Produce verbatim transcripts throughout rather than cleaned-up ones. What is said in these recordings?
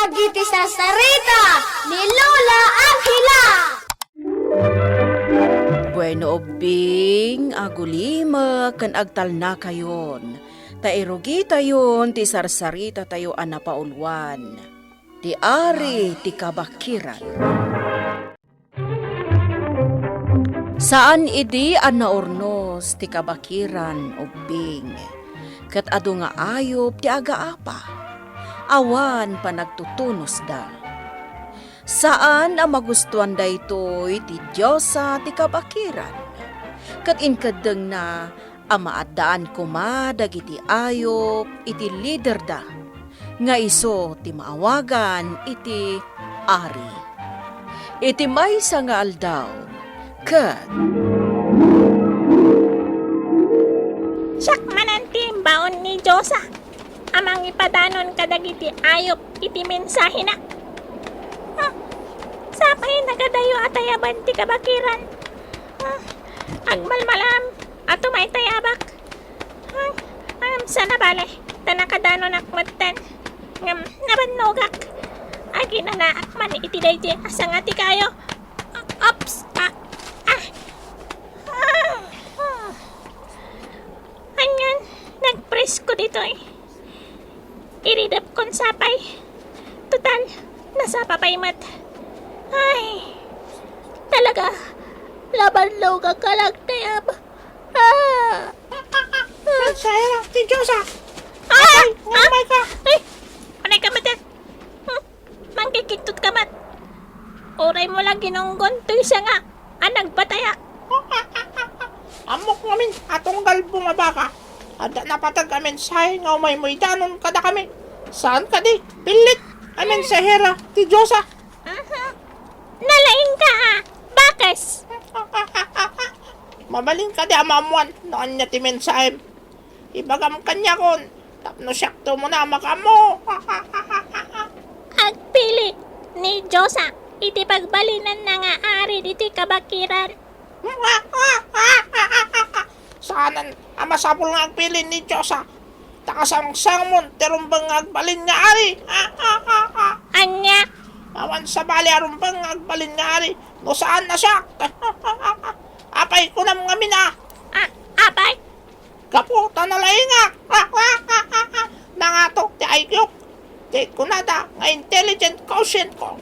Dagiti sarsarita ni Lola Angela. Bueno, ubbing, agulimek ken agtalnakayon, ta irugitayon ti sarsaritatayo a napauluan, Ti Ari ti Kabakiran. Saan idi a naurnos ti kabakiran, ubbing, ket adu nga ayup ti agaapa. Awan panagtutunosda. Saan a magustuan daytoy ti diosa ti kabakiran, ket inkeddengna a maaddaan koma dagiti ayup iti liderda, nga isu ti maawagan iti ari. Iti maysa nga aldaw, ket siak manen ti imbaon ni Diosa a mangipadanon kadagiti ayup iti mensahena. Hmm. Sapay nagadayo a tayaban ti kabakiran. Hmm. Agmalmalam a tumaytayabak. Ay, ay, saan a bale, ta nakadanonak metten. Ngem nabannogak. Aginanaak man iti daydi a sanga ti kayo. Ops! Ah! Ah! Ah! Anian, nagpresko ditoy. Iridepkon sapay. Total, nasapa pay met. Ay, talaga, nabannogak a nagtayab. Ah! Mensahera ti Diosa. Ah! Ay, ah! Umay ka. Ay! Anay ka met. Hmm. Mangkikittot ka met. Uray mo la ginunggon toy sanga a nagbatayak. Ammok ngamin a tunggal bumaba ka. Adda napateg a mensahe nga umay-umaydanon kadakami. Saan kadi? Billit a mensahera ti Diosa. Mhm. Nalaing ka, ah. Bakes. Mabalin kadi a maammuan no ania ti mensahem? Ibagam kaniakon, tapno siakto umuna a makaammo. Agpili ni Diosa iti pagbalinanna nga ari ditoy kabakiran. Saanen a masapul nga agpili ni Diosa, ta kasangsangamon ti rumbeng nga agbalin nga ari. Ania? Awan sabali a rumbeng nga agbalin nga ari no saan a siak. Apay, kunam ngamin a. Ah, apay? Gapu ta nalaingak. Nangato ti I Q. Ti kunada nga intelligent quotient ko.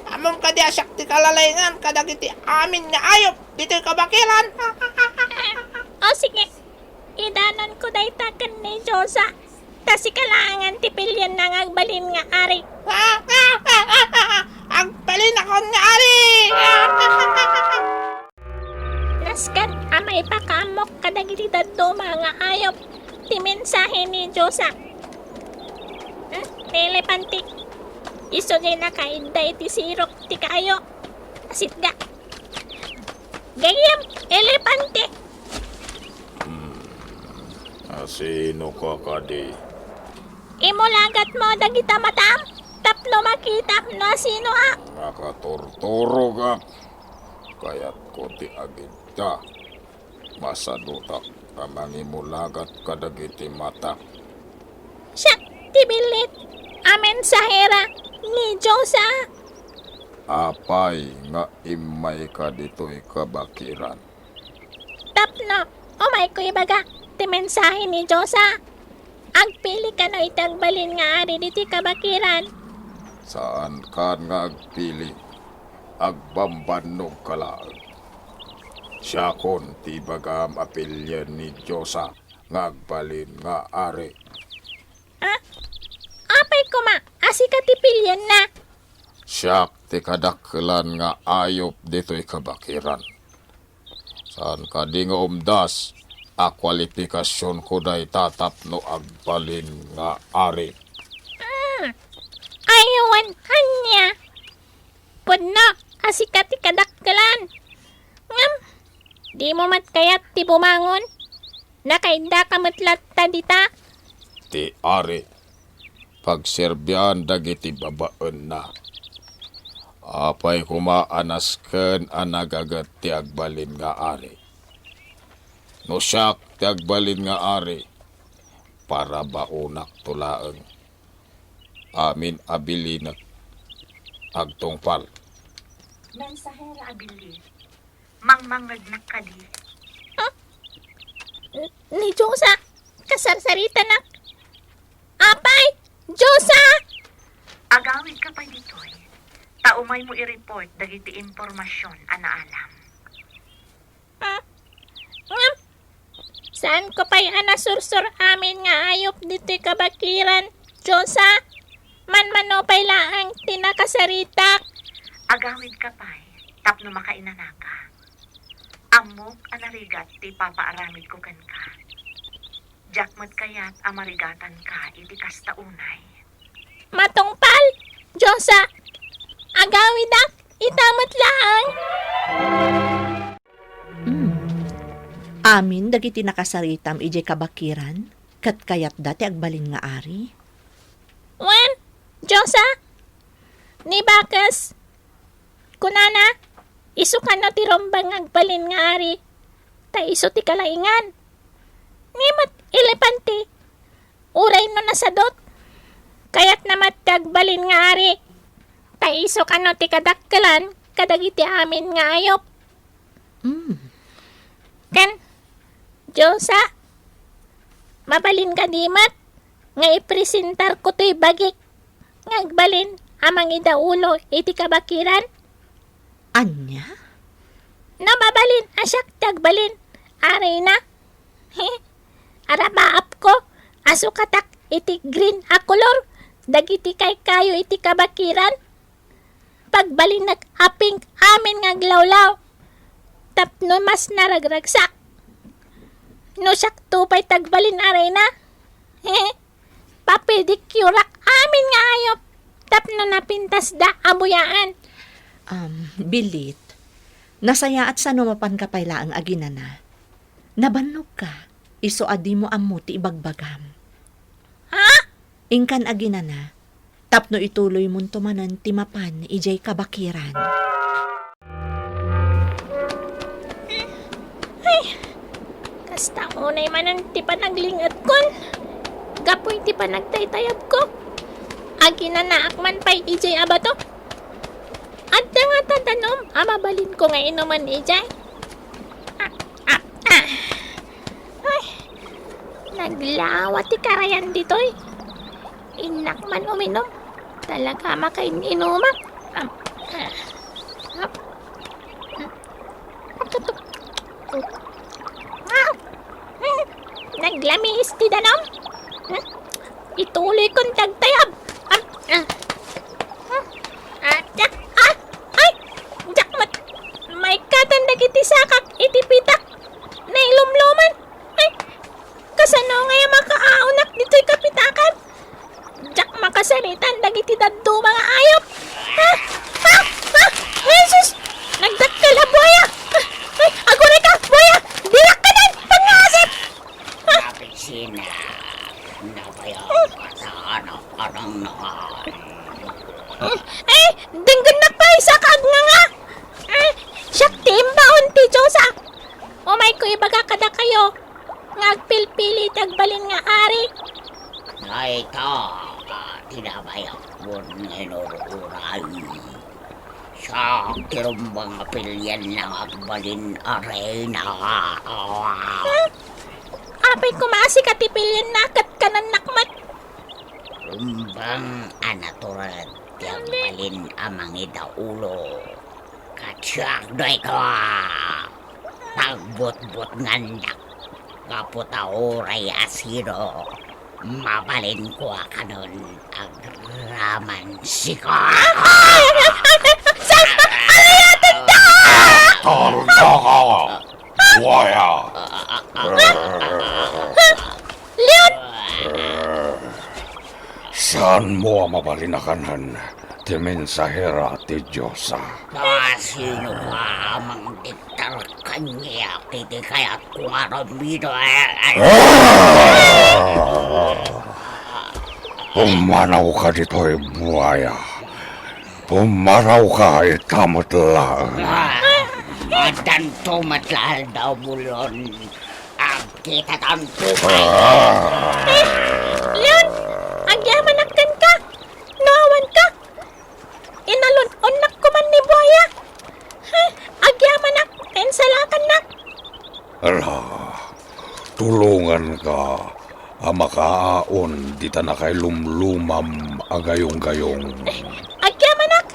Ammom kadi a siak ti kalalaingan kadagiti amin nga ayup ditoy kabakiran. O sige, idanonko dayta ken ni Diosa. Ta sika laengen ti pilienna nga agbalin nga ari. Agbalinakon nga ari! Nasken a maipakaammok kadagiti dadduma nga ayup ti mensahe ni Diosa. Hmm, ti elepante. Isu diay nakaidda iti sirok ti kayo. Sitga. Gayyem, elepante. Hmm. Asino ka kadi? Imulagatmo dagita matam tapno makitam no asino a. Nakaturturogak. Kayatko ti agidda. Masadutak a mangimulagat kadagiti matam. Siak ti billit a mensahera ni Diosa. Apay nga immayka ditoy kabakiran? Tapno umayko ibaga ti mensahe ni Diosa. Agpili kano iti agbalin nga ari ditoy kabakiran. Saankan nga agpili. Agbambannog ka laeng. Siakon ti ibagam a pilien ni Diosa nga agbalin nga ari. Ah, apay koma a sika ti pilienna? Siak ti kadakkelan nga ayup ditoy kabakiran. Saan kadi nga umdas a kualipikasionko dayta tapno agbalin nga ari. Hmm, awan ania. Pudno a sika ti kadakkelan. Ngem, dimo met kayat ti bumangon? Nakaiddaka met latta dita. Ti ari, pagserbian dagiti babaenna. Apay koma a nasken a nagaget ti agbalin nga ari? No siak ti agbalin nga ari, parabaonakto laeng. amin a bilin agtungpal. Mensahera a bilin, mangmangngegnak kadi? Huh? N-, ni Diyosa, kasarsaritanak. Apay, Diyosa! Agawidka pay ditoy, ta umaymo i-report dagiti impormasion a naalam. Ah, ngem, saanko pay a nasursor amin nga ayup ditoy kabakiran, Diyosa? Manmano pay laeng ti nakasaritak. Agawidka pay tapno makainanaka. Ammok a narigat ti ipapaaramidko kenka. Diak met kayat a marigatanka iti kasta unay. Matungpal, Diyosa, agawidak ita met laeng. Hmm. Amin dagiti nakasaritam idiay kabakiran, ket kayatda ti agbalin nga ari? Wen, Diyosa, ni bakes, kunana, isu kano ti rumbeng nga agbalin nga ari, ta isu ti kalaingan. Ni met elepante, uray no nasadut, kayatna met ti agbalin nga ari, ta isu kano ti kadakkelan kadagiti amin nga ayup. Mm. Ken, Diyosa, mabalin kadi met nga ipresentarko toy bagik nga agbalin a mangidaulo iti kabakiran? Ania? No mabalin a siak ti agbalin, arina. Arabaapko a sukatak iti green a kolor dagiti kaykayo iti kabakiran. Pagbalinnak a pink amin nga aglawlaw tapno mas naragragsak. No siakto pay ti agbalin, arina. Papedicureak amin nga ayup tapno napintasda a buyaan. Um, Bilit, nasayaat sano mapanka pay laeng aginana. Nabannogka, isu a dimo ammo ti ibagbagam. Ha? Inkan aginana, tapno ituloymonto manen ti mapan idiay kabakiran. Ay, kasta unay manen ti panagling-etkon gapu iti panagtaytayabko. Aginanaak man pay idiay a bato. Adda ngata danum a mabalinko nga inumen idiay? Ah, ah, ah. Ay, naglawa ti karayan ditoy. Innak man uminum. Talaga makain-inumak. Am, ah, ah, ah, ah, naglamiis ti danum. Hmm? Ituloy kon dagtayab. Am, ah, ah, ah, ah, ay, diak met maikatan dagiti sakak iti pitak. Nailumluman. Ay, kasano ngay a makaaunak ditoy kapitakan? Diak makasaritan dagiti dadduma nga ayup. Ha? Ha? Ha? Jesus! Nagdakkel a buaya! Ay, agurayka, buaya! Dilak ka dan! Pangngasip! Ha? Napisina. Napayaw ka sa anak, anang nangan. Eh, denggennak pay, saka agnganga! Eh, siak ti imbaon ti Diyosa! Umayko ibaga kadakayo nga agpilpili ti agbalin nga ari. Dayta ti nabayakon nga inur-uray. Siak ti rumbeng a pilienna nga agbalin a reyna. Hmm? Apay koma a sika ti pilienna ket kanennak met. Rumbeng a natured ti agbalin a mangidaulo. Ket siak dayta, pagbutbutngannak gapu ta uray asino, mabalinko a kanen agraman sika. Ay! Ay! Ay! Sa-, alayatendak! Tardaka! Buaya! Leon! Saanmo a mabalin a kanen ti mensahera ti Diosa? Asino ka a mangdiktar kaniak iti kayatko nga aramiden? Ah! Pumanaw ka ditoy, buaya. Pumanaw ka ita met laeng. Ah, addanto met la aldaw, Bulon. Agkitatanto pay. Ah. Eh, Leon, agyamanak kenka. Anak. Ala, tulonganka a makaaon dita nakailumlumam a gayonggayong. Agyamanak.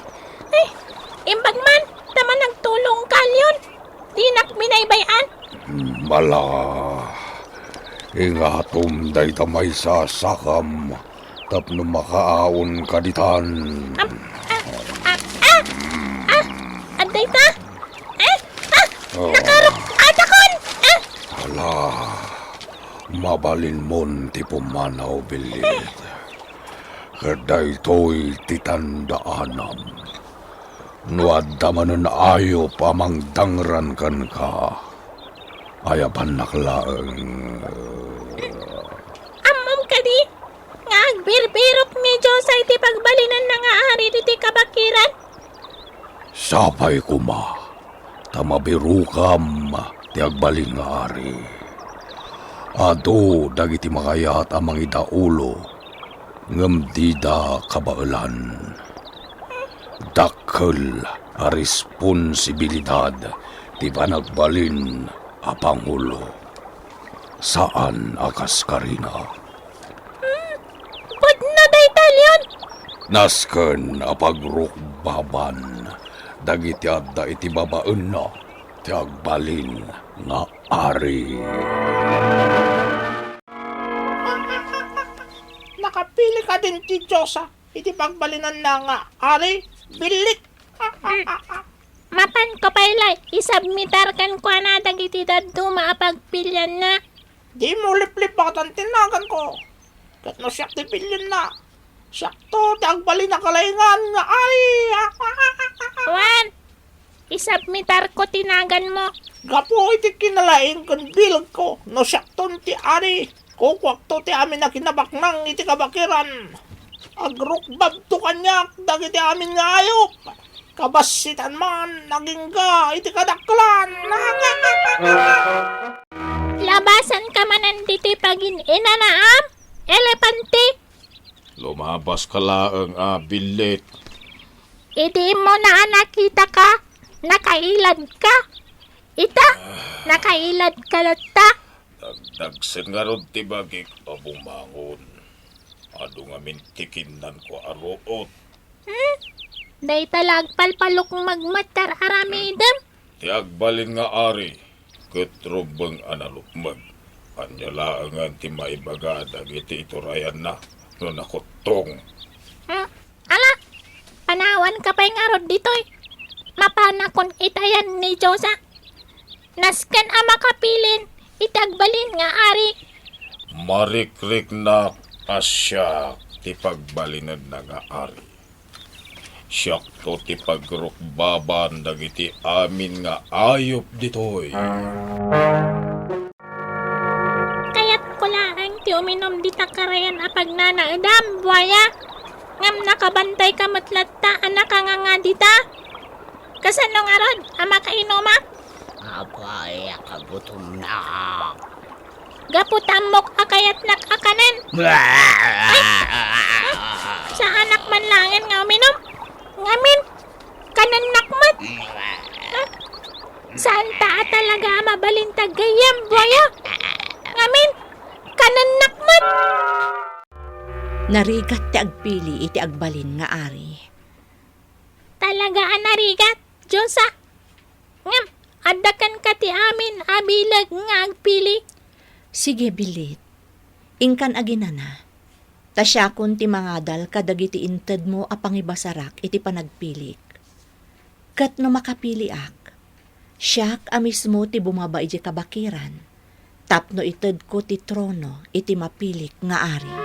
Ay, imbag man, ta managtulongka, Leon. Dinak binaybay-an. Hmm, ala, ingatom dayta maisasakam tapno makaaonka ditan. Am-, ah, ah, ah, ah, adda ita? Eh? Ah, oh. Nakarok, adakon! Ah! Ala, mabalinmon ti pumanaw, Billit. Ket daytoy ti tandaanam. No adda manen ayop a mangdangran kenka, ayabannak laeng. Ammom kadi nga agbirbirok ni Diosa iti pagbalinenna nga ari ditoy kabakiran? Sapay koma ta mabirokam ti agbalin nga ari. Adu dagiti makayat a mangidaulo, ngem dida kabaelan. Dakkel a responsibilidad ti panagbalin a pangulo. Saan a kas karina. Hmm, pudno dayta, Leon. Nasken a pagrukbaban dagiti adda iti babaenna ti agbalin nga ari. Nakapili kadin ti Diosa iti pagbalinanna nga ari, Billit. Mapanko pay la isubmitar kenkuana dagiti dadduma a pagpilianna. Dimo liplipatan ti naganko. Ket no siak ti pilienna, siakto ti agbalin a kalaingan nga ari. Wen, isubmitarko ti naganmo. Gapu iti kinalaing ken bilegko, no siakton ti ari, kukuakto ti amin a kinabaknang iti kabakiran. Agrukbabto kaniak dagiti amin nga ayop. Kabassitan man, agingga iti kadakkelan. Labasanka manen ditoy pagin-inanaam, elepante. Lumabaska laeng a, Billit. Idi immuna a nakitaka, nakailadka. Ita, nakailadka latta. Dagdagsen ngarud ti bagik a bumangon. Adu ngamin ti kinnanko a ruot. Hmm? Dayta la agpalpalukmeg met ti ar-aramidem? Ti agbalin nga ari, ket rumbeng a nalukmeg. Ania laengen ti maibaga dagiti iturayanna no nakuttong? Hmm? Ala, panawanka pay ngarud ditoy. Mapanakon itayan ni Diosa. Nasken a makapilin iti agbalin nga ari. Marikriknak a siak ti pagbalinenna nga ari. Siakto ti pagrukbaban dagiti amin nga ayop ditoy. Kayatko laeng ti uminum dita karayan a pagnanaedam, buaya. Ngem nakabantayka met latta a nakanganga dita. Kasano ngarud a makainumak? Apay a kagutomnak. Gapu ta ammok a kayatnak a kanen. Ay! Saanak man laengen nga uminum. Ngamin, kanennak met. Saanta a talaga a mabalin ti gayyem, buaya. Ngamin, kanennak met. Narigat ti agpili iti agbalin nga ari. Talaga a narigat, Diosa. Ngem, adda kenka ti amin a bileg nga agpili. Sige, Billit. Inkan aginana. Ta siakon ti mangadal kadagiti intedmo a pangibasarak iti panagpilik. Ket no makapiliak, siak a mismo ti bumaba idiay kabakiran tapno itedko ti trono iti mapilik nga ari.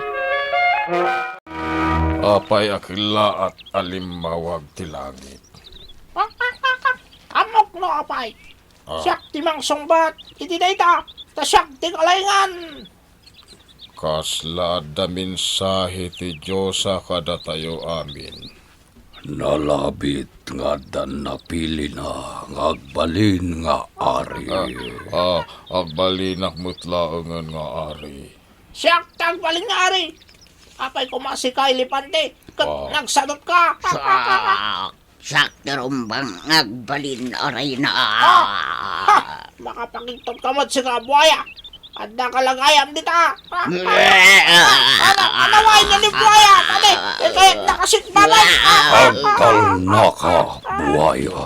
Apay a kellaat a limmawag ti langit? Ammok no apay. Ah. Siak ti mangsungbat iti dayta, ta siak ti kalaingan. Kasla adda mensahe ti Diosa kadatayo amin. Nalabit nga addan napilina nga agbalin nga ari. Ah, ah, agbalinak met laengen nga ari. Siak ti agbalin nga ari. Apay koma sika, elepante, ket Ah. nagsadutka. Sak! Siak ti rumbeng nga agbalin a reyna. Ah! Ha! Makapangigtot ka met, sika a buaya! Adda ka la gayam dita! Ah! Ah! Ano? Ano nga inyo ni buaya? Tadi, ikayat na kasing balay! Ah! Ah! Agtalnaka, buaya.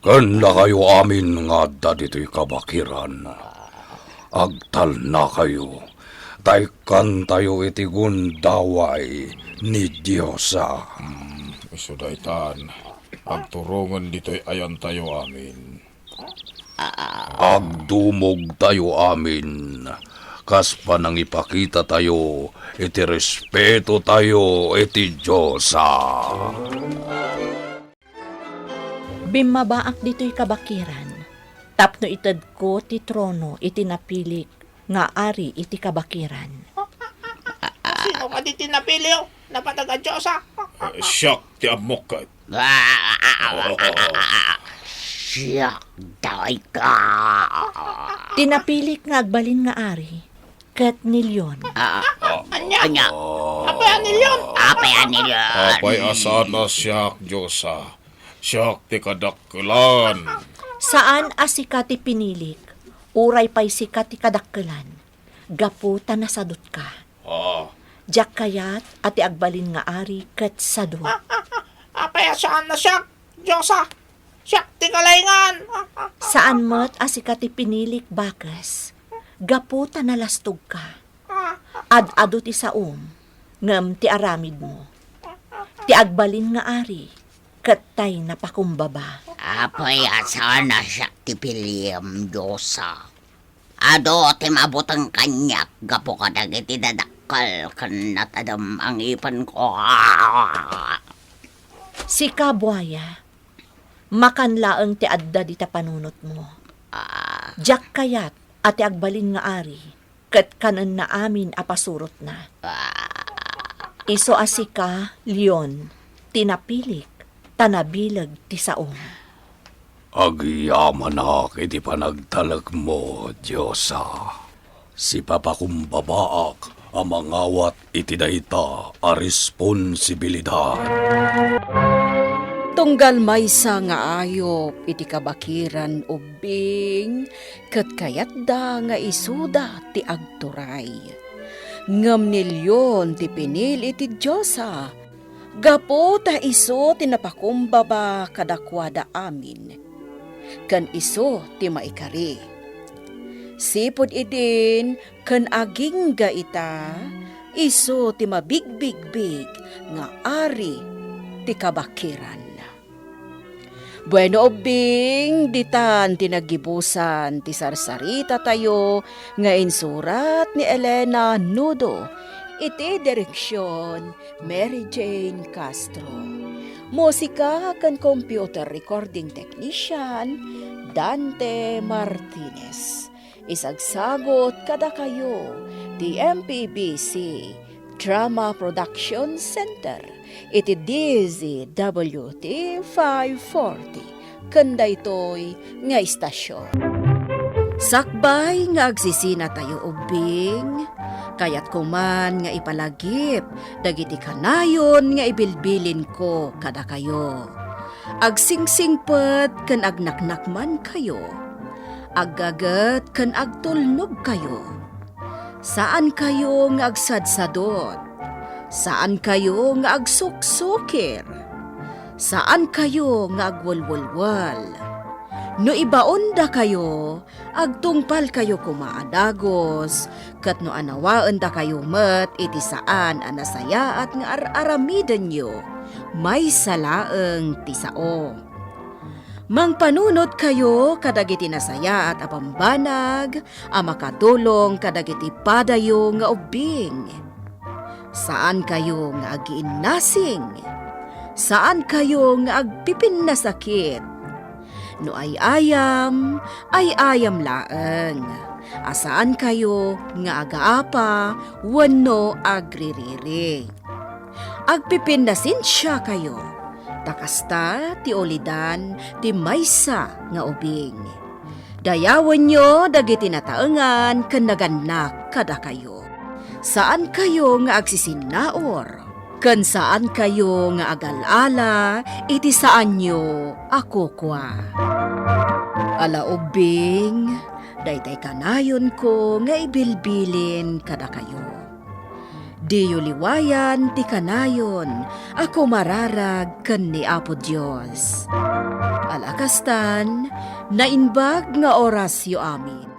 Ken dakayo amin nga adda ditoy kabakiran, agtalnakayo, ta ikkantayo iti gundaway ni Diosa. Hmm, isu daytan, agturongen ditoy ayantayo amin. Agdumogtayo amin, kas panangipakitatayo iti respetotayo iti Diosa. Bimmabaak ditoy kabakiran tapno itedko ti trono iti napilik nga ari iti kabakiran. Sino kadi ti napiliyo? Napatag a Diosa? Eh, siak ti ammok ket. Siak dayta. Ti napilik nga agbalin nga ari ket ni Leon. Ah, ah, ania? Ania? Apay a ni Leon? Apay a ni Leon? Apay a saan a siak, Diosa? Siak ti kadakkelan. Saan a sika ti pinilik, uray pay sika ti kadakkelan, gapu ta nasadutka. Ah. Diak kayat a ti agbalin nga ari ket sadu. Ah, ah, ah, apay a saan a siak, Diosa? Siak ti kalaingan. Ah, ah, ah. Saan met a sika ti pinilik bakes, gapu ta nalastogka. Ad-adu ti saom, ngem ti aramidmo, ti agbalin nga ari, ket tay napakumbaba. Apay a saan a siak ti piliem, Diosa? Adu ti mabuteng kaniak gapu kadagiti dadakkel ken natadem a ngipenko. Sika, buaya, makan laeng ti adda dita panunotmo. Ah. Diak kayat a ti agbalin nga ari ket kanenna amin a pasurotna. Isu a sika, Leon, ti napilik, ta nabileg ti saom. Agyamanak iti panagtalekmo, Diosa. Sipapakumbabaak a mangawat iti dayta a responsibilidad. Tunggal maysa nga ayup iti kabakiran ubbing, ket kayatda nga isuda ti agturay. Ngem ni Leon ti pinili ti Diosa, gapu ta isu ti napakumbaba kadakuada amin, ken isu ti maikari. Sipud idin ken agingga ita, isu ti mabigbigbig nga ari ti kabakiran. Bueno, ubbing, ditan ti naggibusan ti sarsaritatayo nga insurat ni Elena Nudo, iti direksion Mary Jane Castro. Musika ken computer recording technician, Dante Martinez. Isagsagut kadakayo ti M P B C Drama Production Center iti D Z W T five forty ken daytoy nga istasyon. Sakbay nga agsisinatayo ubbing, kayatko man nga ipalagip dagiti kanayon nga ibilbilinko kadakayo. Agsingsingpet ken agnaknakmankayo. Aggaget ken agtulnogkayo. Saankayo nga agsadsadot. Saankayo nga agsuksukir. Saankayo nga agwelwelwel. No ibaondakayo, agtungpalkayo koma a dagus, ket no anawaendakayo met iti saan a nasayaat nga ar-aramidenyo, maysa laeng ti sao. Mangpanunotkayo kadagiti nasayaat a bambanag a makatulong kadagiti padayo nga ubbing. Saankayo nga agiinnasing. Saankayo nga agpipinnasakit. No ay-ayam, ay-ayam laeng. A saankayo nga agaapa wenno agririri. Agpipinnasensiakayo, ta kasta ti ulidan ti maysa nga ubing. Dayawenyo dagiti nataengan ken nagannak kadakayo. Saankayo nga agsisinnaur. ken saankayo nga agal-ala iti saanyo a kukua. Ala ubbing, daytay kanayonko nga ibilbilin kadakayo. Diyo liwayan ti kanayon a kumararag ken ni Apo Dios. Ala kastan, naimbag nga orasyo amin.